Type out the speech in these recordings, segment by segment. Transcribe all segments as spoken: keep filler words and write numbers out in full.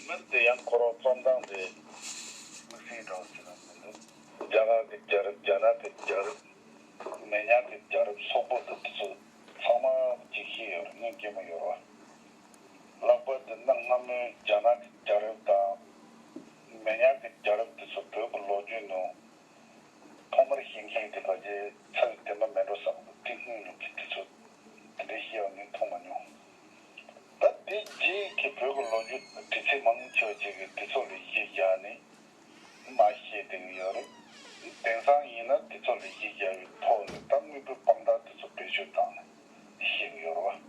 མི་དེ་ཡང་ཁོ་རང་རྩོམ་སྟངས་དེ་དམིགས་བསལ་འདྲ་བོ་ཞིག་ལ་མི་འདུག་རྒྱ་གར་གྱི་རྒྱལ་རབས། རྒྱ་ནག་གི་རྒྱལ་རབས། མེ་ཉག་གི་རྒྱལ་རབས་སོག་པོ་དང་དེ་ཚོ་ཚང་མ་ཅིག་ཤེས་ཡོད་རེད། སྙིང་རྗེ་མོ་ཡོད་རེད་བ། ལྷག་པར་དུ་གནའ་སྔ་མོའི་རྒྱ་ནག་གི་རྒྱལ་རབས་དང་། མེ་ཉག་གི་རྒྱལ་རབས་དེ་ཚོ་བོད་ཀྱི་ལོ་རྒྱུས་ནང་ཐོག་མར་ཤེས་མཁན་དེ་ཕལ་ཆེར་ཚ་བའི་དེ་འདྲ་མེད་འགྲོ་བསམ་གི། དེ་སྔོན་ལ་གི་དེ་ཚོ་དེ་འདྲའི་ཤེས་པ་ངས་མཐོང་མ་མྱོང་། ད་དེ་རྗེས་ཀྱི་བོད་ཀྱི་ལོ་རྒྱུས་དྲི་ཚིག་མང་ཆེ་བ་ཅིག་གིས་དེ་ཚོ་ལ་གཞི་བཞག་ནས་མར་བཤད་བསྡད་ཀྱི་ཡོད་རེད། དེང་སང་ཡིན་ན་དེ་ཚོ་ལ་གཞི་བཞག་པའི་ཐོག་ནས་ད་དངོས་པོའི་དཔང་རྟགས་དེ་ཚོ་བེད་སྤྱོད་བཏང་ནས་བཤད་ཀྱི་ཡོད་རེད་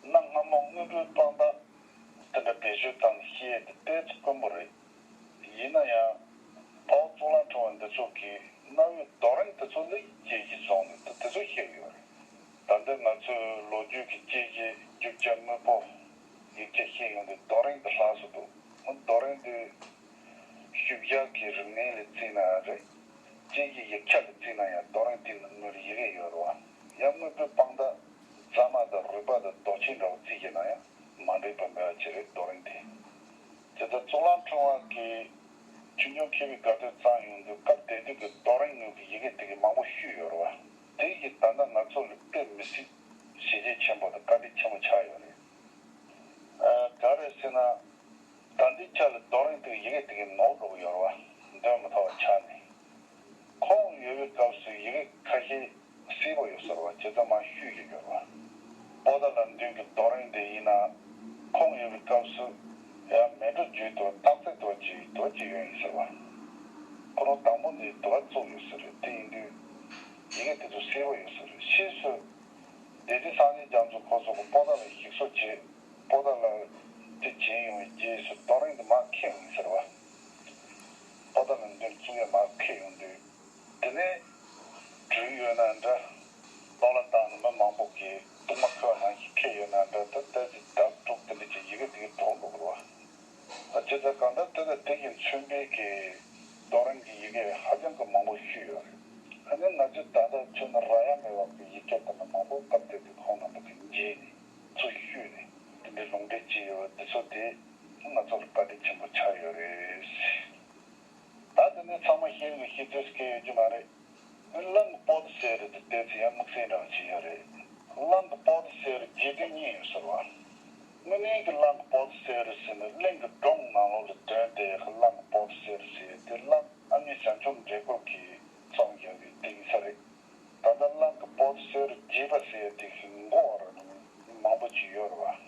བ། གནའ་སྔ་མོ་དངོས་པོའི་དཔང་རྟགས་དེ་འདྲ་བེད་སྤྱོད་བཏང་ནས་བཤད་དེ་ཏོག་ཙམ་དཀོན་པོ་རེད། ཡིན་ན་ཡང་། དཔའ་བོ་གཙུག་ལག་ཕྲེང་བ་འདི་ཚོ་གིས་གནའ་བོའི་རྡོ་རིང་དེ་ཚོ་ལ་དཔྱད་གཞི་བཟུང་ནས་ད་དེ་ཚོ་བཤད་ཀྱི་ཡོད་རེད། ད་ལྟ་ང་ཚོས་ལོ་རྒྱུས་ཀྱི་དཔྱད་གཞི་རྒྱུ་ཆ་དངོས་པོ་ཡིག་ཆ་ཤེས་ཡོང་དུས་རྡོ་རིང་དེ་ལྷག་ས་འདུག་རྡོ་རིང་དེ་ཤུལ་བཞག་གི་རིག་གནས་ལ་བརྩིས་ན་ཡང་རེད། དཔྱད་གཞི་ཡིག་ཆ་ལ་བརྩིས་ན་ཡང་རྡོ་རིང་དེ་ནང་ལ་ཡི་གེ་ཡོད་རེད་བ། ཡང་དངོས་པོའི་དཔང་རྟགས་རྫ་དམར་དང་རུས་པ་དང་རྡོ་ཆས་འདྲ་བོ་བརྩིས་བྱས་ན་ཡང་མ་འགྲིག་པ་མེད་པ་ཅིག་རེད། རྡོ་རིང་དེ། དེ་ལྟར་གཙུག་ལག་ཕྲེང་བ་གིས་ཆོས་འབྱུང་མཁས་པའི་དགའ་སྟོན་བརྩམས་ཡོང་དུས་སྐབས་དེ་དུས་ཀྱི་རྡོ་རིང་ངོས་ཀྱི་ཡི་གེ་དེ་གའི་མང་པོ་བཤུས་ཡོད་རེད་བ། དེ་ཡིས་ད་ལྟ་ང་ཚོ་ལ་དཔེ་མི་སྲིད་བྱས་རྗེས་ཆེན་པོ་དང་བཀའ་དྲིན་ཆེན་པོ་ཆགས་ཡོད་རེད། ཨ། ག་རེ་ཟེར་ན། ད་ལྟའི་ཆ་ལ་རྡོ་རིང་དེ་ཡི་གེ་དེ་གའི་ནོར་འགྲོ་གི་ཡོད་རེད་བ། འདོན་མི་ཐུབ་པ་ཆགས་ནས། ཁོང་ཡོད་པའི་སྐབས་སུ་ཡི་གེ་ཁ་ཤས་གསལ་པོ་ཡོད་ས་རེད་བ། བྱས་ཙང་མར་བཤུས་ཡོད་ཡོད་རེད་བ། པོ་ཏཱ་ལ་མདུན་གྱི་རྡོ་རིང་དེ་ཡིན་ན་ཁོང་ཡོད་པའི་སྐབས་སུ་ཡང་མལ་གྲོ་བརྒྱུད་དུ་སྟག་རྩེ་དུ་ཅིག་དུ་ཅིག་ཡོད་ཡིན་ཟེར་བ། ཁོ་རང་དང་པོ་ནས་དུ་བ་བཙུགས་ཡོད་ས་རེད། དེ་ཡིན་དུས་ཡི་གེ་དེ་ཚོ་གསལ་པོ་ཡོད་ས་རེད། ཕྱིས་སུ། སྡེ་སྲིད་སངས་རྒྱས་རྒྱ་མཚོ་ཁོ་ཚོ་གིས་པོ་ཏཱ་ལ་ཞིག་གསོ་བྱས། པོ་ཏཱ་ལ་དེ་བྱིན་ཡོང་བའི་རྗེས་སུ་རྡོ་རིང་དེ་མར་འཁྱེར་ཡོང་ཟེར་བ། པོ་ཏཱ་ལ་མདུན་བཙུགས་ཡས་མར་འཁྱེར་ཡོང་དུས། དེ་ནས་བྲོས་ཡོད་ན་འདྲ། གློག་ལ་བཏང་ནས་མི་མང་པོ་གིས་གཏུག་མ་ཁུར་བ་ནང་བཞིན་འཁྱེར་ཡོད་ན་འདྲ། ད་ལྟ་ཅིག་བརྡབ་འཁྲུག་དེ་འདྲ་ཅིག་ཡི་གེ་དེ་གའི་འགྲོ་འགྲོ་གི་རེད་བ། ད་ཅི་ད་གང་ལྟར་དེ་ལ་དེ་བཞིན་མཚོན་དཔེ་གི་རྡོ་རིང་གི་ཡི་གེ་ཧ་ཅང་གི་མང་པོ་བཤུས་ཡོད་རེད། ཨ་ནི་ང་ཚོས་ད་ལྟ་ཁྱོན་ནས་རག་ཡ་མེད་པ་གི་ཡིག་ཆ་དེ་འདྲ་མང་པོ་སྐབས་དེ་དུས་ཁོང་རྣམ་པ་གིས་མཇལ་ནས་ཚུར་བཤུས་ནས་དེ་འདྲའི་ལུང་འདྲེན་བྱས་ཡོད་པ་དེ་ཚོ་དེ་ང་ཚོ་ལ་བཀའ་དྲིན་ཆེན་པོ་ཆགས་ཡོད་རེད། ད་དེ་ནས་ཚང་མ་ཤེས་ཀྱི་ཤེས་ཚོད་སྐྱེལ་ཡོད་ཀྱི་མ་རེད། གླང་གི་པོ་ཏི་ཟེར་རེད་དེ་བལྟས་ཚེ་ཡང་དམིགས་བསལ་འདྲ་བ་ཅིག་ཡོད་རེད། གླང་གི་པོ་ཏི་ཟེར་རྒྱས་དོན་གཉིས་ཡོད་ཟེར་བ། དངོས་གནས་ཀྱི་གླང་གི་པོ་ཏི་ཟེར་ཟེར་ནས་གླིང་གི་སྒྲུང་ནང་ལོགས་ལ་དོན་དེ་གླང་གི་པོ་ཏི་ཟེར་ཟེར་དེ་གླང་ཨ་མྱེས་བྱང་ཆུབ་འདྲེ་སྐོར་གྱིས་རྩོམ་བཞག་པའི་དེ་ཡིན་ས་རེད། ད་ལྟ་གླང་གི་པོ་ཏི་ཟེར་རྒྱས་པ་ཟེར་དེ་ཞིག་མགོ་བར་མང་པོ་ཅིག་ཡོད་རེད་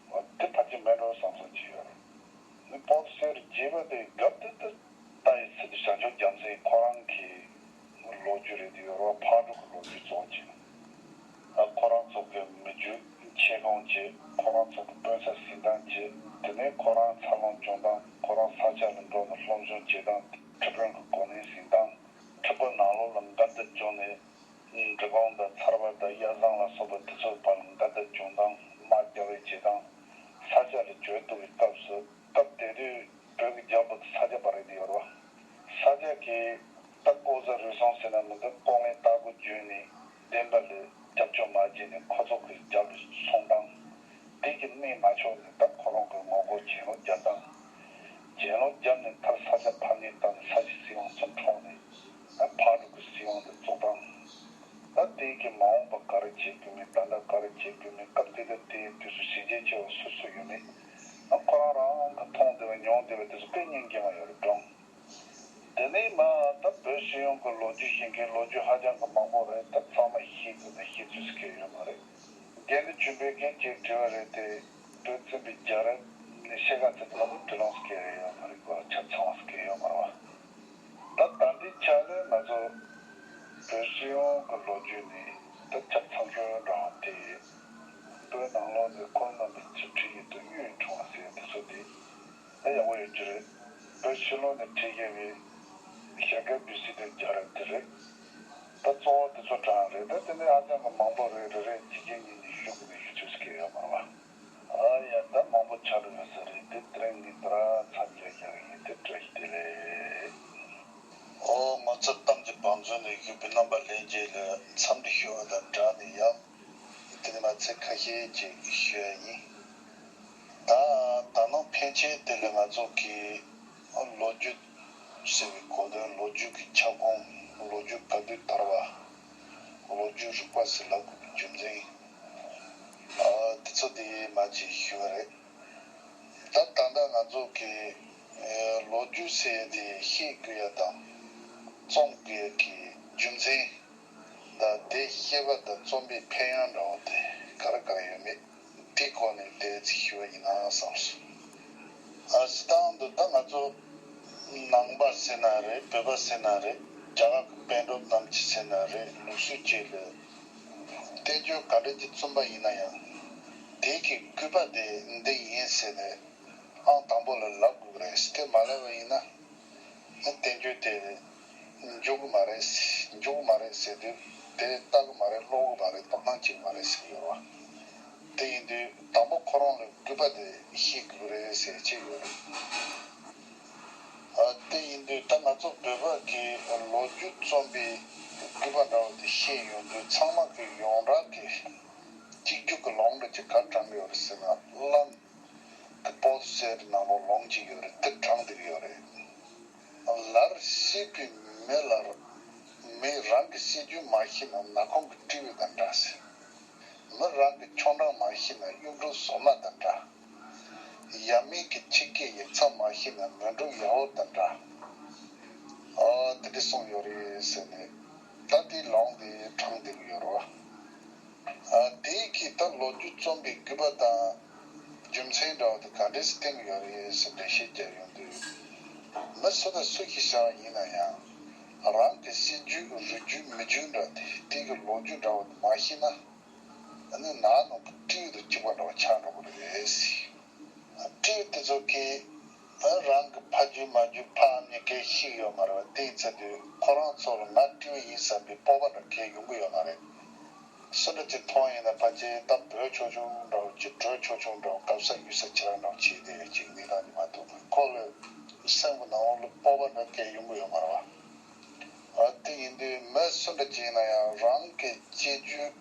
བ། འོ་དེ་ཕལ་ཆེར་མེད་འགྲོ་བསམ་བསམ་ཅིག་ཡོད་རེད། ནི་པོ་ཏི་ཟེར་རྒྱས་པ་དེ་སྐབས་དེ་དུས་ལྟ་ཡི་ཚུལ་དུ་བྱང་ཆུབ་རྒྱལ་མཚན་ཁོ་རང་གི་ལོ་རྒྱུས་རེད་དེ་ཡོད་རེད་བ། ཕག་གྲུ་གི་ལོ་རྒྱུས་གཙོ་བོ་བྱས། ཨ་ཁོ་རང་ཚོ་གི་མི་རྒྱུད་ཆེ་ཆུང་བྱས། ཁོ་རང་ཚོ་གི་དཔོན་ས་ཟིན་སྟངས་བྱས། དེ་ནས་ཁོ་རང་འཚར་ལོངས་བྱུང་སྟངས། ཁོ་རང་ས་ཆ་ལ་འགྲོ་ནས་སློབ་སྦྱོང་བྱེད་སྟངས། ཁྲི་དཔོན་གྱི་གོ་གནས་ཟིན་སྟངས། ཁྲི་པ་ནང་ལོགས་ལ་འགལ་ཟླ་བྱུང་ནས་འབྲི་གུང་དང་ཚར་པ་དང་གཡའ་བཟང་ལ་སོགས་པ་དེ་ཚོའི་བར་ལ་འགལ་ཟླ་བྱུང་སྟངས། དམག་རྒྱག་རེས་བྱེད་སྟངས། ས་ཆ་ལ་བྱོལ་ཐུབ་པའི་སྐབས་སུ་སྐབས་དེ་དུས་བོད་ཀྱི་རྒྱལ་པོ་དེ་ས་སྐྱ་པ་རེད་དེ་ཡོད་རེད་བ། ས་སྐྱ་གིས་ད་ལྐོག་ཟ་རུལ་སུངས་ཟེར་ན་མི་འདུག་ལྐོག་རྔན་ལྟ་སྒོ་བརྒྱུད་ནས་བདེན་པ་ལ་རྒྱབ་སྐྱོར་མ་བྱས་ནས་ཁོ་ཚོ་གི་རྒྱབ་ལ་སོང་སྟངས། དེ་གི་གནས་མ་ཆོག་ནས་ད་ཁོ་རང་གི་ངོ་རྒོལ་གྱེན་ལོག་བརྒྱབ་སྟངས། གྱེན་ལོག་བརྒྱབ་ནས་མཐར་ས་སྐྱ་ཕམ་ཉེས་བཏང་ནས་ས་སྐྱ་སྲིད་དབང་ཚུར་འཕྲོག་ནས་ཨ་ཕག་གྲུ་གི་སྲིད་དབང་དེ་བཙུགས་སྟངས། ད་དེ་གི་མ་འོངས་པ་ག་རེ་བྱེད་དགོས་མིན། ད་ལྟ་ག་རེ་བྱེད་དགོས་མིན། སྐབས་དེ་དང་དེའི་དུས་སུ་ཞི་རྒྱས་ཆེ་བ་སུ་སུ་ཡོད་མེད། ཨ་ཁོ་རང་རང་གི་མཐོང་བདེ་བ་མྱོང་བདེ་བ་དེ་ཚོ་དཔེ་སྙིང་རྗེ་མ་ཡོད་རེད་དྲང་། དེ་ནས་མ་ད་བོད་སྤྱི་ཡོངས་ཀྱི་ལོ་རྒྱུས་ཤེས་མཁན་ལོ་རྒྱུས་ཧ་ཅང་གི་མང་པོ་རེད། ད་ཚང་མ་ཤེས་དགོས་ནས་ཤེས་ཚུལ་ཟེར་མཁན་ཡོད་མ་རེད། དགེ་འདུན་ཆོས་འཕེལ་གྱིས་ཅིག་བྲིས་པ་རེད་དེ། བོད་བཙན་པོའི་རྒྱལ་རབས་ནས་ཤེས་ག་ཚད་ལ་བྲིས་ལོང་ཟེར་མཁན་ཡོད་མ་རེད་གོ། ཆ་ཚང་བ་ཟེར་མཁན་ཡོད་མ་རེད་བ། ད་ད་ལྟའི་ཆ་ལ་ང་ཚོ་བོད་སྤྱི་ཡོངས་ཀྱི་ལོ་རྒྱུས་ནས་ད་ཆ་ཚང་ཤོས་འདྲ་བ་དེ། བོད་ནང་ལོགས་ནས་ཁོང་རྣམ་པས་ཅིག་བྲིས་ཡོད་དུས་གཡུ་ཡི་ཕྲེང་བ་ཟེར་དེ་ཚོ་དེ། ད་ཡག་པོ་ཡོད་ཀྱི་རེད། བོད་ཕྱི་ལོགས་ནས་བྲིས་མཁན་བའི་ཞྭ་སྒབ་བི་སི་དེ་རྒྱལ་རབས་དེ་རེད། ད་གཙོ་བོ་དེ་ཚོ་དྲངས་རེད། ད་དེ་ནས་ཧ་ཅང་གི་མང་པོ་རེད། རེ་རེ་གཅིག་གིས་གཉིས་ནས་ཞུ་དགོས་ནས་ཞུ་ཚོད་ཟེར་མཁན་ཡོད་མ་རེད་བ། ཨ་ཡ་ད་མང་པོ་ཆགས་འགྲོ་ཡོད་ས་རེད། དེ་དེ་རིང་ངས་འདི་ར་མཚམས་བཞག་བཞག་ཡིན། དེ་བཀྲ་ཤིས་བདེ་ལེགས། ཨོ་ང་ཚོ་གཏམ་གྱི་བང་མཛོད་ནས་ཞུས་པའི་རྣམ་པ་ལྷན་རྒྱས་ལ་འཚམས་འདྲི་ཞུ་བ་དང་སྦྲགས་ནས་ཡང་། དེ་ནས་མ་ཚད་ཁ་ཤས་ཅིག་ཞུ་ཡ་ཡིན། ད་ད་ནང་ ཕལ་ཆེར་དེ་ལས་ང་ཚོ་གི་ལོ་རྒྱུས་ཟེར་བའི་གོ་དོན། ལོ་རྒྱུས་ཀྱི་ཁྱབ་ཁོངས། ལོ་རྒྱུས་ག་དུས་དར་བ། ལོ་རྒྱུས་རིག་པ་ཟེར་ལབ་དགོས་པའི་རྒྱུ་མཚན། ཨ། དེ་ཚོ་དེ་མ་ཅིག་ཞུ་བ་རེད། ད་ད་ལྟ་ང་ཚོ་གི་ཨེ། ལོ་རྒྱུས་ཟེར་ཡ་དེ་ཤེས་དགོས་ཡ་དང་། རྩོམ་དགོས་ཡ་གི་རྒྱུ་མཚན་དང་། དེ་ཤེས་པ་དང་རྩོམ་པའི་ཕན་ཡོན་འདྲ་བོ་དེ་ག་རེ་ག་རེ་ཡོད་མེད། དེའི་སྐོར་ནས་དེ་ཚིག་ཞུ་བ་ཡིན་ན་བསམས་སོང་། ཨ། སྤྱིར་བཏང་དུ་ད་ང་ཚོ་ནང་པ་ཟེར་ན་རེད། བོད་པ་ཟེར་ན་རེད། རྒྱ་གར་གྱི་པཎ་གྲུབ་རྣམས་ཀྱིས་ཟེར་ན་རེད། ལུགས་སྲོལ་གཅིག་ལ་བསྟན་བཅོས་ག་འདྲ་ཅིག་བརྩམས་པ་ཡིན་ན་ཡང་། དེའི་གི་སྐུད་པ་དེ་འདི་ཡིན་ཟེར་ནས་ཨང་དང་པོ་ལ་ལབ་དགོས་རེད། དེ་མ་ལབ་པ་ཡིན་ན། ནི་བསྟན་བཅོས་དེ་འཇོག་གི་མ་རེད། འཇོག་གི་མ་རེད་ཟེར་དུས། དེ་ལྟ་གི་མ་རེད། ཀློག་གི་མ་རེད། དོ་སྣང་བྱེད་ཀྱི་མ་རེད་ཟེར་གྱི་ཡོད་རེད་བ། དེ་ཡིན་དུས་དང་པོ་ཁོ་རང་ལ་སྐུད་པ་དེ་ཤེས་དགོས་རེད་ཟེར་བྱས་ཡོད་རེད། ཨ། དེ་ཡིན་དུས་ད་ང་ཚོ་བོད་པ་གི་ལོ་རྒྱུས་རྩོམ་པའི་སྐུད་པ་འདྲ་བོ་དེ་ཤེས་ཡོང་དུས། ཚང་མ་གི་ཡོངས་གྲགས་ཀྱི་གཅིག་གྱུར་གྱི་ལུང་འདྲ་ཅིག་ག་རེ་དྲངས་ཡོད་རེད་ཟེར་ན། བླམ་གི་པོ་ཏི་ཟེར་ནང་ལོགས་ལུང་གཅིག་ཡོད་རེད། དེ་དྲངས་བསྡད་ཀྱི་ཡོད་རེད། ལར་ཤེས་པའི་མི་ལ། མི་རང་གི་སྲིད་ཇུས་མ་ཤེས་ན་ནག་ཁུང་གི་སྤྲེའུ་དང་འདྲ་ཟེར། མི་རང་གི་ཆོ་འབྲང་མ་ཤེས་ན་གཡུ་འབྲུག་སོ་མ་དང་འདྲ། ཡབ་མེས་ཀྱི་ཆེད་ཀྱི་ཡིག་ཚང་མ་ཤེས་ན་མོན་གྲུ་ཡག་པོ་དང་འདྲ། ཨ། དེ་འདྲ་གསུངས་ཡོད་རེད་ཟེར་ནས། ད་དེའི་ལུང་དེ་དྲངས་བསྡད་ཀྱི་ཡོད་རེད་བ། ཨ། དེའི་གི་ད་ལོ་རྒྱུས་རྩོམ་པའི་སྐུད་པ་དང་རྒྱུ་མཚན་འདྲ་བོ་དེ་ག་འདྲས་སེ་བསྟན་གྱི་ཡོད་རེད་ཟེར་འགྲེལ་བཤད་བརྒྱབ་ཡོང་དུས། མི་སུ་དང་སུ་ཞིག་བྱ་བ་ཡིན་ན་ཡང་། རང་གི་སྲིད་ཇུས། རུས་རྒྱུད། མི་རྒྱུད་འདྲ་དེ། དེ་གི་ལོ་རྒྱུས་འདྲ་བོ་དེ་མ་ཤེས་ན། ཨ་ནི་ནག་ནང་གི་སྤྲེའུ་དང་གཅིག་པ་འདྲ་བོ་ཆགས་འགྲོ་གི་རེད། སྤྲེའུ་དེ་ཚོ་གིས་ཨ། རང་གི་ཕ་རྒྱུད་མ་རྒྱུད་ཕ་ཨ་མྱེས་གས་ཤེས་ཀྱི་ཡོད་མ་རེད་བ། དེ་ཡིན་ཚེ་དུས་ཁོ་རང་ཚོ་ལ་ང་སྤྲེའུ་ཡིན་བསམ་པའི་སྤོབས་པ་འདྲ་གས་ཡོང་གི་ཡོད་མ་རེད། སུ་འདྲ་ཅིག་མཐོང་ཡིན་ན། ཕལ་ཆེར་ད་བྲོས་ཆོག་ཆོག་འདྲ་བོ་ཅིག་བྲོས་ཆོག་ཆོག་འདྲ་བོ། གབ་ས་གཡུག་ས་ཁྱེད་རང་འདྲ་བོ་བྱས་ཏེ་ཅིག་གནས་སྟངས་ཅིག་མ་གཏོགས། ཁོ་ལ་སེམས་ཀྱི་ནང་ལོགས་ལ་སྤོབས་པ་འདྲ་གས་ཡོང་གི་ཡོད་མ་རེད་བ། ཨ། དེ་ཡིན་དུས་མི་སུ་འདྲ་ཅིག་ཡིན་ན་ཡང་རང་གི་སྐྱེ་རྒྱུད།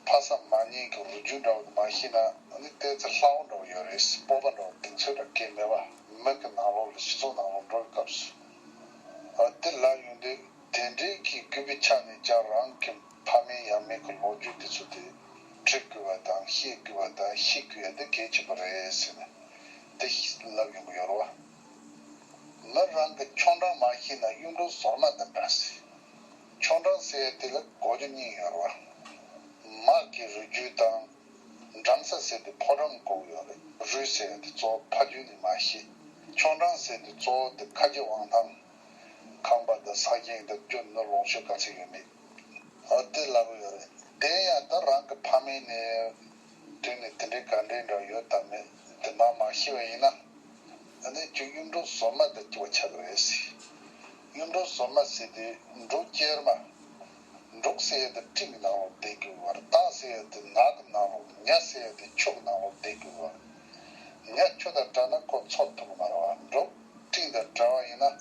ཕ་བཟའ་མ་ཉེ་གི་རུས་རྒྱུད་འདྲ་བོ་མ་ཤེས་ན། ཨ་ནི་ཏོག་ཙམ་ལྷག་པ་འདྲ་བོ་ཡོད་རེད། སྤོབས་པ་འདྲ་བོ་དེ་ཚོ་འདྲ་གས་མེད་པ། མི་གི་ནང་ལོགས་ལ། སྤྱི་ཚོགས་ནང་ལོགས་འགྲོ་བའི་སྐབས་སུ། ཨ། དེ་ལབ་ཡོང་དུས་དེ་འདྲའི་གི་སྐུད་པའི་ཆ་ནས་ཀྱང་རང་གི་ཕ་མེས་ཡབ་མེས་ཀྱི་ལོ་རྒྱུས་དེ་ཚོ་དེ་འབྲི་དགོས་པ་དང་། ཤེས་དགོས་པ་དང་། ཤེས་དགོས་ཡ་དེ་གལ་ཆེན་པོ་རེད་ཟེར་ནས་དེ་ལབ་ཡོང་གི་ཡོད་རེད་བ། མི་རང་གི་ཆོ་འབྲང་མ་ཤེས་ན་གཡུ་འབྲུག་སོ་མ་དང་འདྲ་ཟེར། ཆོ་འབྲང་ཟེར་ཡ་དེ་ལ་གོ་རྒྱུ་གཉིས་ཡོད་རེད་བ། མ་གི་རུས་རྒྱུད་དང་། འབྲང་ས་ཟེར་དེ་ཕོ་བྲང་གོ་གི་ཡོད་རེད། རུས་ཟེར་ཡ་དེ་གཙོ་བོ་ཕ་རྒྱུད་ནས་མ་ཤེས། ཆོ་འབྲང་ཟེར་དེ་གཙོ་བོ་དེ་ཁ་རྗེ་དབང་ཐང་། ཁང་པ་དང་ས་ཞིང་དང་རྒྱུ་ནོར་ལོངས་སྤྱོད་ག་ཚོད་ཡོད་མེད། ཨ། དེ་ལབ་གི་ཡོད་རེད། དེ་ཡང་ད་རང་གི་ཕ་མེས་ནས་དུས་ནས་དེ་འདྲའི་ག་འདྲའི་འདྲ་ཡོད་དམ་མེད་དེ་མ་མ་ཤེས་པ་ཡིན་ན། ཨ་ནི་ཁྱོད་གཡུ་འབྲུག་སོ་མ་དང་གཅིག་པ་ཆགས་ཀྱི་རེད་ཟེར། གཡུ་འབྲུག་སོ་མ་ཟེར་དུས་འབྲུག་སྐྱེར་མ། འབྲུག་ཟེར་ཡ་དེ་སྤྲིན་གྱི་ནང་ལོགས་བསྡད་དགོས་པ་རེད། སྟག་ཟེར་ཡ་དེ་ནགས་ཀྱི་ནང་ལོགས། ཉ་ཟེར་ཡ་དེ་ཆུ་གི་ནང་ལོགས་བསྡད་དགོས་པ་རེད། ཉ་ཆུ་དང་བྲལ་ན་ཁོ་འཚོ་ཐུབ་ཀྱི་མ་རེད་བ། འབྲུག་སྤྲིན་དང་བྲལ་བ་ཡིན་ན།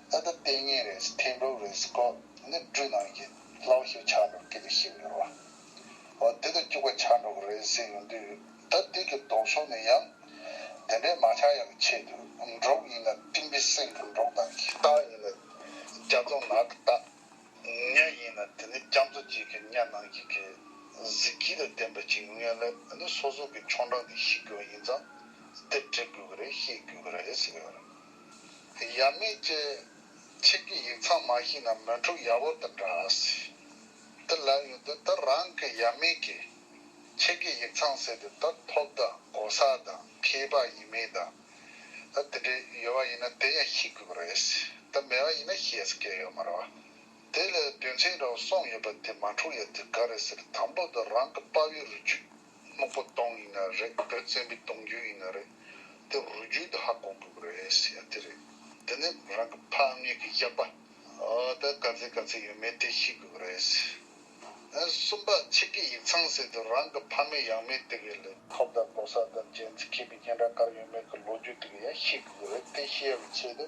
ད་ལྟ་ལྟས་ངན་རེད། ཐན་འབྲུག་རེད། ཁོ་ནི་སྦྲུལ་ནང་གི་ལྷ་བ་ཞིག་ཆགས་འགྲོ་སྐད་ཆ་བཤད་ཡོད་རེད་བ། འོ་དེ་དང་གཅིག་པ་ཆགས་འགྲོ་གི་རེད་ཟེར་ཡོང་དུས། ད་དེ་གི་ལྡོག་ཕྱོགས་ནས་ཡང་དེ་འདྲའི་མ་ཆགས་ཡག་གི་ཆེད་དུ། འབྲུག་ཡིན་ན་སྤྲིན་པའི་སེང་གེ་འབྲུག་དང་གི། སྟག་ཡིན་ན་རྒྱ་མཚོ་ནགས་ཀྱི་སྟག། ཉ་ཡིན་ན་དེ་ནི་རྒྱ་མཚོ་གཅིག་གི་ཉ་ནང་བཞིན་གྱི་གཟི་བརྗིད་དང་ལྡན་པ་ཅིག་ཡོང་ཡ་ལ། ཨ་ནི་སོ་སོ་གི་ཆོ་འབྲང་དེ་ཤེས་དགོས་པ་ཡིན་ཙང་། དེ་འབྲི་དགོས་ཀྱི་རེད། ཤེས་དགོས་ཀྱི་རེད་ཟེར་གྱི་ཡོད་རེད། ཡབ་མེས་ཀྱི་ཆེད་ཀྱི་ཡིག་ཚང་མ་ཤེས་ན་མོན་གྲུ་ཡག་པོ་དང་འདྲ་ཟེར། དེ་ལབ་ཡོང་དུས་ད་རང་གི་ཡབ་མེས་ཀྱི་ཆེད་ཀྱི་ཡིག་ཚང་ཟེར་དེ་ད་ཐོབ་དང་གོ་ས་དང་མཁས་པ་ཡིན་མིན་དང་། ད་དེ་འདྲའི་ཡོད་པ་ཡིན་ན་དེ་ཡང་ཤེས་དགོས་པ་རེད། ད་མེད་པ་ཡིན་ན་ཤེས་ས་སྐལ་ཡོད་མ་རེད་བ། དེ་ལ་དོན་ཚན་འདྲ་བོ་གསུངས་ཡོད་པ་དེ་མ་འཁྲུག་ཡ་དེ་ག་རེ་ཟེར། དང་པོ་དེ་རང་གི་དཔའ་བོའི་རུས་རྒྱུད། སྨུག་པོ་སྟོང་ཡིན་ན་རེད། བོད་བཙན་པོའི་གདུང་རྒྱུད་ཡིན་ན་རེད། དེ་རུས་རྒྱུད་དེ་ཧ་གོ་དགོས་ཀྱི་རེད་ཟེར་ཡ་དེ་རེད། དེ་ནས་རང་གི་ཕ་མེས་ཀྱི་ཡབ་པ། ཨོ་ད་ག་ཚད་ག་ཚད་ཡོད་མེད་དེ་ཤེས་དགོས་ཀྱི་རེད། ཨ། གསུམ་པ་ཆེད་ཀྱི་ཡིག་ཚང་ཟེར་དུས་རང་གི་ཕ་མེས་ཡང་མེས་དེ་གའི་ལ་ཐོབ་དང་གོ་ས་དང་རྒྱལ་མཚན་མཁས་པའི་སྙན་གྲགས་ག་རེ་ཡོད་མེད་ཀྱི་ལོ་རྒྱུས་དེ་གའི་ཡང་ཤེས་དགོས་ཀྱི་རེད། དེ་ཤེས་ཡག་གི་ཆེད་དུ་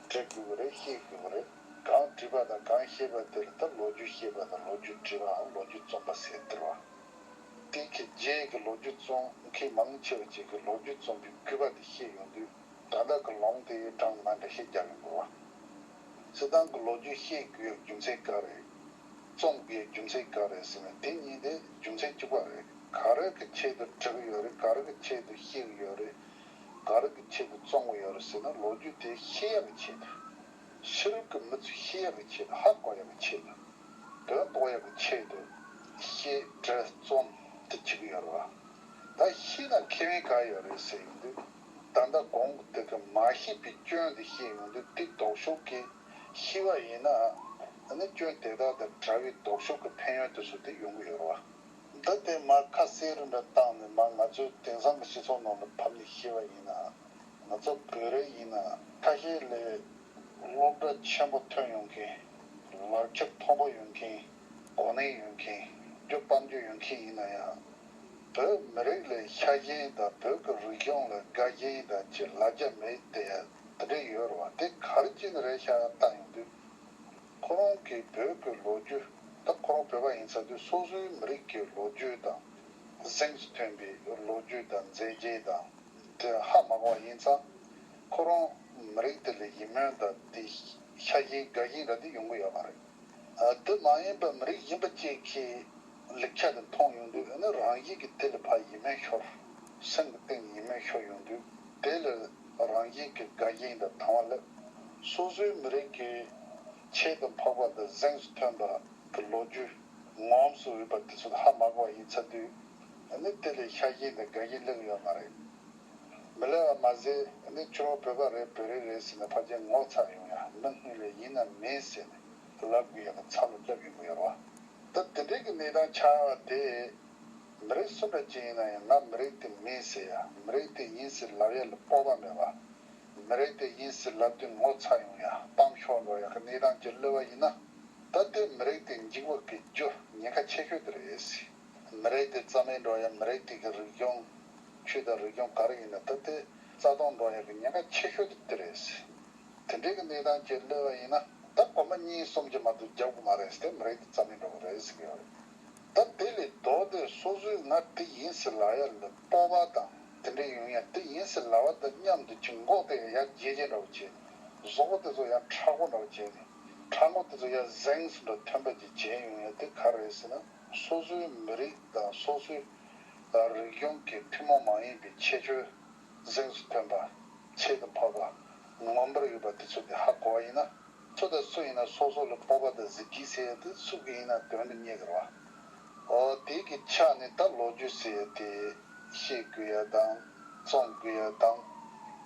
འབྲི་དགོས་ཀྱི་རེད། ཤེས་དགོས་ཀྱི་རེད། གང་བྲིས་པ་དང་གང་ཤེས་པ་དེ་ལ་ད་ལོ་རྒྱུས་ཤེས་པ་དང་ལོ་རྒྱུས་བྲིས་པའམ་ལོ་རྒྱུས་རྩོམ་པ་ཟེར་དེ་རེད་བ། དེ་གི་རྗེས་ཀྱི་ལོ་རྒྱུས་རྩོམ་མཁན་མང་ཆེ་བ་ཅིག་གིས་ལོ་རྒྱུས་རྩོམ་པའི་དགོས་པ་དེ་ཤེས་ཡོང་དུས། ད་ལྟ་གི་ལུང་དེ་གྲངས་མ་འདྲ་ཤེས་རྒྱག་གི་འདུག་བ། སྤྱིར་བཏང་གི་ལོ་རྒྱུས་ཤེས་དགོས་ཡ་རྒྱུ་མཚན་ག་རེ། རྩོམ་དགོས་ཡ་རྒྱུ་མཚན་ག་རེ་ཟེར་ན། དེ་གཉིས་དེ་རྒྱུ་མཚན་གཅིག་པ་རེད། ག་རེ་གི་ཆེད་དུ་བྲི་གི་ཡོད་རེད། ག་རེ་གི་ཆེད་དུ་ཤེས་གི་ཡོད་རེད། ག་རེ་གི་ཆེད་དུ་རྩོམ་གི་ཡོད་རེད་ཟེར་ན། ལོ་རྒྱུས་དེ་ཤེས་ཡ་གི་ཆེད་དུ། ཕྱི་རོལ་གྱི་མི་ཚོས་ཤེས་ཡག་གི་ཆེད་དུ། ཧ་གོ་ཡག་གི་ཆེད་དུ། དོན་རྟོགས་ཡག་གི་ཆེད་དུ། ཤེས་བྲི་རྩོམ་དེ་བྱེད་ཀྱི་ཡོད་རེད་བ། ད་ཤེས་ན་ཁེ་ཕན་ག་ཡོད་རེད་ཟེར་ཡོང་དུས། ད་ལྟ་གོང་གི་དེ་གི་མ་ཤེས་པའི་སྐྱོན་དེ་ཤེས་ཡོང་དུས། དེ་ལྡོག་ཕྱོགས་ཀྱི་ཤེས་པ་ཡིན་ན། ཨ་ནི་སྐྱོན་དེ་དག་དང་བྲལ་བའི་ལྡོག་ཕྱོགས་ཀྱི་ཕན་ཡོན་དེ་ཚོ་དེ་ཡོང་གི་ཡོད་རེད་བ། འདི་དེ་མར་ཁ་གསལ་རུ་འདྲ་བཏང་ནས། མར་ང་ཚོའི་དེང་སང་གི་སྤྱི་ཚོགས་ནང་ལ་ཕབ་ནས་བཤད་པ་ཡིན་ན། ང་ཚོ་བོད་རིགས་ཡིན་ན་ཁ་ཤས་ལས་སློབ་གྲྭ་ཆེན་པོ་ཐོན་ཡོང་མཁན། ལག་ཁྱེར་མཐོན་པོ་ཡོད་མཁན། གོ་གནས་ཡོད་མཁན། རྒྱུ་དཔལ་འབྱོར་ཡོད་མཁན་ཡིན་ན་ཡང་། བོད་མི་རིགས་ལ་ཤ་ཞེན་དང་། བོད་ཀྱི་རིག་གཞུང་ལ་དགའ་ཞེན་དང་ཅིག་ལ་རྒྱ་མེད་དེ་དེ་འདྲ་ཡོད་རེད་བ། དེ་ག་རེ་བྱས་ནས་རེད་ཤག་བལྟ་ཡོང་དུས། ཁོ་རང་གིས་བོད་ཀྱི་ལོ་རྒྱུས། ད་ཁོ་རང་བོད་པ་ཡིན་ཚར་དུས། སོ་སོའི་མི་རིགས་ཀྱི་ལོ་རྒྱུས་དང་། གཟེངས་སུ་ཐོན་པའི་ལོ་རྒྱུས་དང་མཛད་རྗེས་དང་དེ་ཧ་མ་གོ་བ་ཡིན་ཙང་། ཁོ་རང་མི་རིགས་དེ་ལ་ཡིད་སྨོན་དང་དེ་ཤ་ཞེན་དགའ་ཞེན་འདྲ་དེ་ཡོང་གི་ཡོད་མ་རེད། ཨ། དེ་མ་ཡིན་པ་མི་རིགས་གཞན་པ་ཅིག་གི་ལེགས་ཆ་དེ་མཐོང་ཡོང་དུས། ཨ་ནི་རང་བཞིན་གྱིས་དེ་ལ་ཕར་ཡིད་སྨོན་ཤོར། སེམས་ཀྱི་གཏིང་ཡིད་སྨོན་ཤོར་ཡོང་དུས། དེ་ལ་རང་བཞིན་གྱིས་དགའ་ཞེན་དང་དང་བ་སླེབས། སོ་སོའི་མི་རིགས་ཀྱི་ཆེད་དུ་འཕགས་པ་དང་གཟེངས་སུ་ཐོན་པ་གི་ལོ་རྒྱུས་ངོམས་སུ་འོས་པ་དེ་ཚོ་ཧ་མ་གོ་བ་ཡིན་ཚར་དུས། ཨ་ནི་དེ་ལ་ཤ་ཞེན་དང་དགའ་ཞེན་སླེབས་ཡོད་མ་རེད། མི་ལེ་བ་མ་ཟད་ནི་ཁྱོད་རང་བོད་པ་རེད། བོད་རིགས་རེད་ཟེར་ནས་ཕལ་ཆེར་ངོ་ཚ་ཡོང་ཡ། མི་སྔུན་ལས་ཡིན་ན་མིན་ཟེར་ནས་ལབ་དགོས་ཡ་གི་ཚབ་ལ་སླེབས་ཡོང་གི་ཡོད་རེད་བ། ད་དེ་འདྲའི་གི་གནས་སྟངས་ཆགས་པ་དེ། མི་རིགས་སུ་འདྲ་ཅིག་ཡིན་ན་ཡང་། ང་མི་རིགས་དེ་མིན་ཟེར་ཡ། མི་རིགས་དེ་ཡིན་ཟེར་ལབ་ཡ་ལ་སྤོབས་པ་མེད་པ། མི་རིགས་དེ་ཡིན་ཟེར་ལབ་དུས་ངོ་ཚ་ཡོང་ཡ། གཏམ་ཤོར་འགྲོ་ཡ་གི་གནས་སྟངས་ཅིག་སླེབས་པ་ཡིན་ན། ད་ལྟའི་མི་རིགས་དེ་འཇིག་པ་གི་རྒྱུ་ཉེན་ཁ་ཆེ་ཤོས་དེ་རེད། མི་རིགས་དེ་རྩ་མེད་འགྲོ་ཡ། མི་རིགས་དེ་གི་རིག་གཞུང་། ཆོས་དང་རིག་གཞུང་ག་རེ་ཡིན་ན། ད་ལྟའི་རྩ་སྟོངས་འགྲོ་ཡ་གི་ཉེན་ཁ་ཆེ་ཤོས་དེ་དེ་རེད། དེ་འདྲའི་གི་གནས་སྟངས་ཅིག་སླེབས་པ་ཡིན་ན། ད་གོམ་པ་གཉིས་གསུམ་གྱིས་མ་གཏོགས་རྒྱག་དགོས་མ་རེད་ཟེར་ཏེ། མི་རིགས་དེ་རྩ་མེད་འགྲོ་གི་རེད་ཟེར་གི་ཡོད་རེད། ད་དེ་ལས་ལྡོག་སྟེ་སོ་སོའི་ང་དེ་ཡིན་ཟེར་ལབ་ཡ་ལ་སྤོབས་པ་དང་དེ་འདྲ་ཡོང་ཡ། དེ་ཡིན་ཟེར་ལབ་པ་དང་མཉམ་དུ་ཅིག་མགོ་དེ་ཡར་བརྗེ་བྱེད་འདྲ་བོ་བྱས་ནས། གཟུགས་པོ་དེ་ཚོ་ཡར་མཁྲེགས་པོ་འདྲ་བོ་བྱས་ནས། ཕྲ་མོ་དེ་ཚོ་ཡར་གཟེངས་སུ་འགྲོ་ཐོན་པ་ཅིག་བྱས་ཡོང་ཡ་དེ་ག་རེ་རེད་ཟེར་ན། སོ་སོའི་མི་རིགས་དང་སོ་སོའི་རིག་གཞུང་གི་ཐུན་མོང་མ་ཡིན་པའི་ཁྱད་ཆོས་གཟེངས་སུ་ཐོན་པ། ཆེད་དུ་འཕགས་པ། མངོན་པར་ཡོད་པ་དེ་ཚོ་དེ་ཧ་གོ་བ་ཡིན་ན། སུ་དང་སུ་ཡིན་ན་སོ་སོ་ལ་སྤོབས་པ་དང་གཟི་བརྗིད་ཟེར་ཡ་དེ་སུ་གི་ཡིན་ན་དོན་དུ་གཉེར་གི་རེད་བ། འོ། དེ་གི་ཆ་ནས་ད་ལོ་རྒྱུས་ཟེར་ཡ་དེ་ཤེས་དགོས་ཡ་དང་། རྩོམ་དགོས་ཡ་དང་།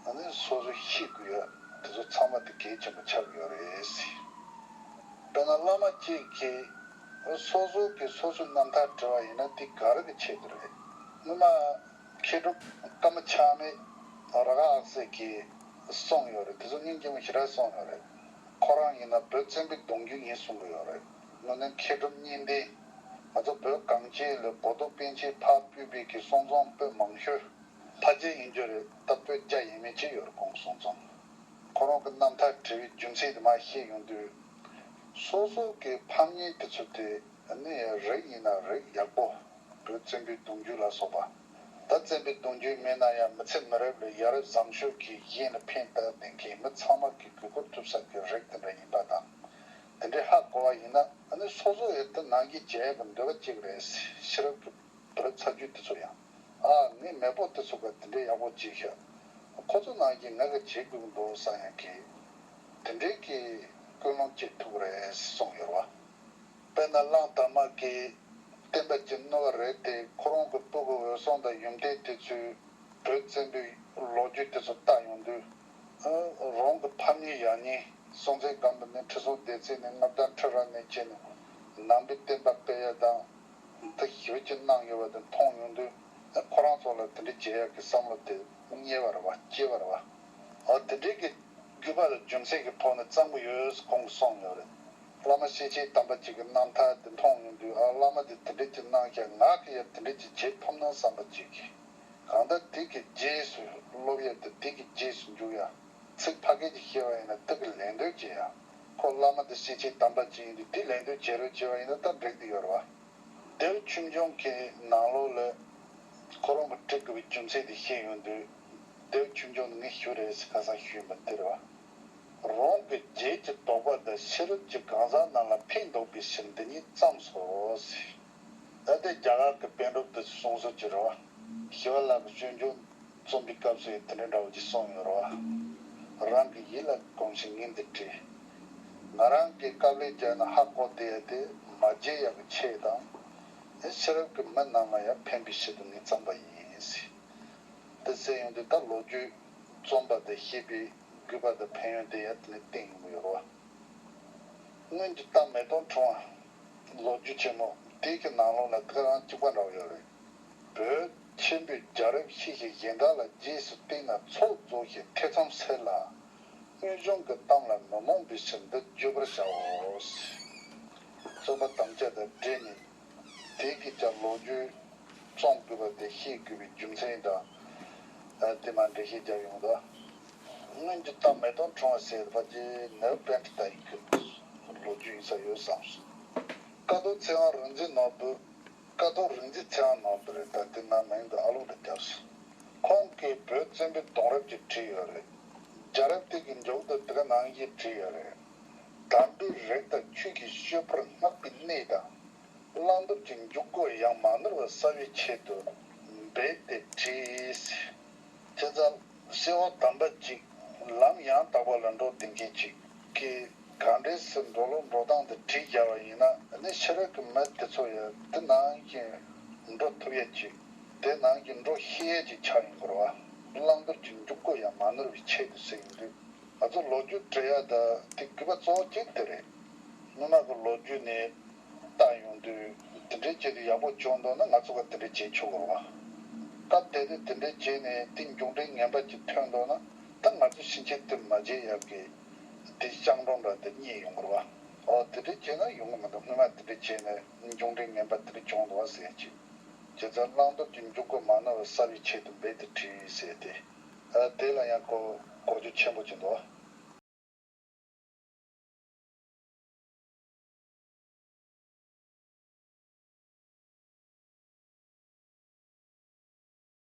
ཨ་ནི་སོ་སོ་ཤེས་དགོས་ཡ་དེ་ཚོ་ཚང་མ་དེ་གལ་ཆེན་པོ་ཆགས་ཀྱི་ཡོད་རེད། དཔེར་ན་བླ་མ་གཅིག་གིས་སོ་སོ་གིས་སོ་སོའི་རྣམ་ཐར་བྲིས་པ་ཡིན་ན། དེ་ག་རེ་གི་ཆེད་དུ་རེད། སྔོན་མ་མཁས་གྲུབ་ཀརྨ་ཆགས་མེད་ར་ག་ཨག་སེ་གིས་གསུངས་ཡོད་རེད། དེ་ཚོ་སྙིང་རྗེ་མོ་ཞེ་དྲག་གསུངས་ཡོད་རེད། ཁོ་རང་ཡིན་ན་བོད་བཙན་པོའི་གདུང་རྒྱུད་ཡིན་གསུང་གི་ཡོད་རེད། དངོས་གནས་མཁས་གྲུབ་གཉིས་ལྡན། ང་ཚོ་བོད་གངས་ཅན་ལ་གོ་ལྡོག་པཎ་ཆེན་ཕར་ཕུད་པའི་གི་གསུང་རྩོམ་པོད་མང་ཤོས་ཕལ་ཆེར་ཡིན་རྒྱུ་རེད། ད་པོད་བརྒྱ་ཡས་མས་ཅིག་ཡོད་རེད། ཁོང་གསུང་རྩོམ། ཁོ་རང་གི་རྣམ་ཐར་བྲིས་པའི་རྒྱུ་མཚན་དེ་མར་བཤད་ཡོང་དུས། སོ་སོ་གི་ཕམ་ཉེས་དེ་ཚོ་དེ་ནི་རིགས་ཡིན་ན་རིགས་ཡག་པོ། བོད་བཙན་པོའི་གདུང་རྒྱུད་ལ་སོགས་པ། ད་བཙན་པོའི་གདུང་རྒྱུད་མིན་ན་ཡང་། མི་ཚེ་མི་རབས་ལ་ཡ་རབས་བཟང་སྤྱོད་ཀྱི་གཞན་ལ་ཕན་བཏགས་བསྡད་མཁན། མི་ཚང་མ་གི་གུས་བཀུར་ཐུབ་ས་གི་རིགས་དེ་འདྲ་ཡིན་པ་དང་། དེ་འདྲའི་ཧ་གོ་བ་ཡིན་ན། ཨ་ནི་སོ་སོ་ཡང་དེ་ནང་བཞིན་བྱེད་ཡག་གི་འདོད་པ་གཅིག་རེད། ཤེས་རབ་ཀྱི་བོད་ཚ་རྒྱུད་དེ་ཚོ་ཡང་། ཨ། ངའི་མེས་པོ་དེ་ཚོ་ག་དེ་འདྲའི་ཡག་པོ་བྱས་ཤག་ཁོ་ཚོ་ནང་བཞིན་ང་གིས་བྱེད་དགོས་ཀྱི་འདུག་བསམ་ཡག་གི་དེ་འདྲའི་གི་ཀུན་སློང་སྐྱེ་ཐུབ་ཀྱི་རེད་གསུངས་ཡོད་རེད་བ། དཔེར་ན་གླང་དར་མ་གིས་བསྟན་པ་ཅིག་བསྣུབས་པ་རེད་དེ། ཁོ་རང་གི་སྤུ་གུ་འོད་སྲུང་དང་ཡོན་ཏན་དེ་ཚོས་བོད་བཙན་པོའི་ལོ་རྒྱུས་དེ་ཚོ་བལྟ་ཡོང་དུས། ཨ། རང་གི་ཕམ་ཉེས་ཡག་ཉེས། སྲོང་བཙན་སྒམ་པོ་ནས་ཁྲི་སྲོང་ལྡེ་བཙན་ནས་མངའ་བདག་ཁྲི་རལ་ནས་བྱས་ནས་ནང་པའི་བསྟན་པ་སྤེལ་ཡ་དང་། འདི་ཞེ་པོ་ཅིག་གནང་ཡོད་པ་དེ་མཐོང་ཡོང་དུས། ཨ། ཁོ་རང་ཚོ་ལ་དེ་འདྲ་བྱེད་ཡག་གི་བསམ་བློ་དེ་རྙེད་པ་རེད་བ། སྐྱེས་པ་རེད་བ། ཨ། དེ་འདྲའི་གི་རྒྱུད་པ་ལ་རྒྱུ་མཚན་གྱི་ཐོག་ནས་བརྩམས་ཀྱི་ཡོད་ཟེར་ཁོང་གིས་གསུངས་ཡོད་རེད། བླ་མ་སེང་ཆེན་དམ་པ་ཅིག་གི་རྣམ་ཐར་དེ་མཐོང་ཡོང་དུས། ཨ། བླ་མ་དེ་དེ་འདྲ་ཅིག་གནང་ཤག་ང་གིས་ཡང་དེ་འདྲ་ཅིག་བྱེད་ཐུབ་ན་བསམ་པ་ཅིག་གིས། གང་ལྟར་དེ་གི་རྗེས་སུ་སློབ་ཡ་དེ། དེ་གི་རྗེས་སུ་འཇུག་ཡ། ཚིག་ཕ་གི་ཅིག་བཤད་པ་ཡིན་ན། དེ་གི་ལད་ཟློས་བྱེད་ཡ། ཁོ་བླ་མ་དེ་སེང་ཆེན་དམ་པ་ཅིག་ཡིན་དུས། དེ་ལད་ཟློས་བྱེད་རོགས་བྱས་པ་ཡིན་ན་ད་འགྲིག་གི་ཡོད་རེད་བ། ལྡེའུ་ཆོས་འབྱུང་གི་ནང་ལོགས་ལ་ཁོ་རང་གི་བྲི་དགོས་པའི་རྒྱུ་མཚན་དེ་བཤད་ཡོང་དུས། ལྡེའུ་ཆོས་འབྱུང་ནི་ངས་ཞུ་རེད་ཟེར་ཁ་སང་ཞུས་པ་འདི་རེད་བ། རང་གི་རྗེས་ཀྱི་དོགས་པ་དང་ཤེས་རབ་ཀྱི་གང་ཟག་རྣམས་ལ་ཕན་འདོགས་པའི་ཕྱིར་འདི་ཉིད་བརྩམས་སོ་ཟེར། ད་ལྟའི་རྒྱ་གར་གྱི་པཎ་གྲུབ་དེ་གསུང་སྲོལ་གྱི་རེད་བ། ཞི་བ་ལྷ་གི་སྤྱོད་འཇུག་རྩོམ་པའི་སྐབས་སུ་ཡང་དེ་འདྲ་འདྲ་བོ་ཅིག་གསུངས་ཡོད་རེད་བ། རང་གི་ཡིད་ལ་གོམས་ཤིང་ངས་འདི་བྲིས། ང་རང་གིས་དཀའ་ལས་བརྒྱབ་ནས་ཧ་གོ་བསྡད་ཡ་དེ་མ་བརྗེད་ཡག་གི་ཆེད་དང་། ཤེས་རབ་ཀྱི་མི་རྣམས་ལ་ཡང་ཕན་པའི་ཆེད་དུ་ངས་བརྩམས་པ་ཡིན་ཟེར། དེ་ཟེར་ཡོང་དུས་ད་ལོ་རྒྱུས་རྩོམ་པ་དང་ཤེས་པའི་དགོས་པ་དང་ཕན་ཡོན་དེ་ཡང་དེ་ནས་བསྟན་ཡོང་གི་ཡོད་རེད་བ། སྔོན་གྱི་རྟ་མེ་ཏོག་འཁྲུངས་པ། ལོ་རྒྱུས་ཆེན་མོ་དེ་གི་ནང་ལོགས་ལ་དེ་རང་གཅིག་པ་འདྲ་བོ་ཡོད་རེད། བོད་ཆེན་པོའི་རྒྱལ་རབས་ཤིག་གི་གཞན་དག་ལ་རྗེས་སུ་བསྟན་ནས་ཚོགས་རྫོགས་ཤིང་ཐེ་ཚོམ་སེལ་ལ། དངོས་བྱུང་གི་གཏམ་ལ་མི་རྨོངས་པའི་ཕྱིར་འདི་བརྗོད་པར་བྱའོ། རྩོམ་པ་དམ་བཅའ་དང་འབྲེལ་ནས། དེ་གི་ཀྱང་ལོ་རྒྱུས་རྩོམ་དགོས་པ་དེ་ཤེས་དགོས་པའི་རྒྱུ་མཚན་དང་། ཨ། དེ་མ་འགྲེལ་བཤད་རྒྱག་ཡོང་དོ། སྔོན་གྱི་རྟ་མེ་ཏོག་འཁྲུངས་པ་ཟེར་བ་ཅི་ནའུ་པཎྜི་ཏ་ཡི་གི་ལོ་རྒྱུས་ཡིན་ས་ཡོད་བསམ་སོང་། ཀཿཐོག་ཚེ་དབང་རིག་འཛིན་ནོར་བུ། ཀཿཐོག་རིག་འཛིན་ཚེ་དབང་ནོར་བུ་རེད། ད་དེ་ན་མིང་དུ་ཨ་ལོག་ཏུ་བརྒྱབ་སོང་། ཁོང་གིས་བོད་བཙན་པོའི་གདུང་རབས་ཀྱི་བྲིས་ཡོད་རེད། རྒྱལ་རབས་དེ་གི་མཇུག་ཏུ་དེ་ག་ནང་བཞིན་བྲིས་ཡོད་རེད། དམ་པའི་རིགས་དང་ཆོས་ཀྱི་སྤྱོད་པར་བསྔགས་པའི་གནས་དང་། བླང་དོར་གྱི་འཇུག་སྒོ་ཡང་མ་ནོར་བར་གསལ་བའི་ཆེད་དུ་འབད་དེ་བྲིས། བྱས་ཙང་སེམས་དཔའ་དམ་པ་ཅིག་ལམ་ཡང་དག་པ་ལ་འགྲོ་བསྡད་མཁན་ཅིག་གིས་ག་འདྲས་སེ་འགྲོ་ལུགས་འགྲོ་སྟངས་དེ་བྲིས་བཞག་པ་ཡིན་ན་ནི་ཕྱི་རོལ་གྱི་མི་དེ་ཚོ་ཡང་དེ་ནང་བཞིན་འགྲོ་ཐུབ་ཡ་ཅིག་དེ་ནང་བཞིན་འགྲོ་ཤེས་ཡ་ཅིག་ཆགས་ཡོང་གི་རེད་བ། བླང་དོར་གྱི་འཇུག་སྒོ་ཡང་མ་ནོར་བའི་ཆེད་དུ་ཟེར་ཡོང་དུས། ང་ཚོ་ལོ་རྒྱུས་འབྲི་ཡ་ད་དེ་དགོས་པ་གཙོ་བོ་གཅིག་དེ་རེད། སྔོན་མ་གི་ལོ་རྒྱུས་ནས་བལྟ་ཡོང་དུས་དེ་འདྲའི་བྱས་ཏེ་ཡག་པོ་བྱུང་འདུག་ན་ང་ཚོ་ག་དེ་འདྲ་བྱེད་ཆོག་གི་རེད་བ། སྐབས་དེ་དུས་དེ་འདྲ་བྱས་ནས་དེ་མཇུག་འབྲས་ངན་པ་ཅིག་ཐོན་འདུག་ན་ད་ང་ཚོ་ཕྱིན་ཆད་དེ་མ་བྱེད་ཡག་གི་དེ་སྤྱང་གྲུང་འདྲ་དེ་རྙེད་ཡོང་གི་རེད་བ། ཨོ་དེ་འདྲ་བྱས་ན་ཡོང་གི་མི་འདུག་སྔོན་མ་དེ་འདྲ་བྱས་ནས་མཇུག་འབྲས་ངན་པ་དེ་འདྲ་བྱུང་འདུག་བ་ཟེར་ཅིག་བྱས་ཙང་བླང་དོར་གྱི་འཇུག་སྒོ་མ་ནོར་བར་གསལ་བའི་ཆེད་དུ་འབད་དེ་བྲིས་ཟེར་ཏེ། ཨ། དེ་ལ་ཡང་གོ་གོ་རྒྱུ་ཆེན་པོ་ཅིག་འདུག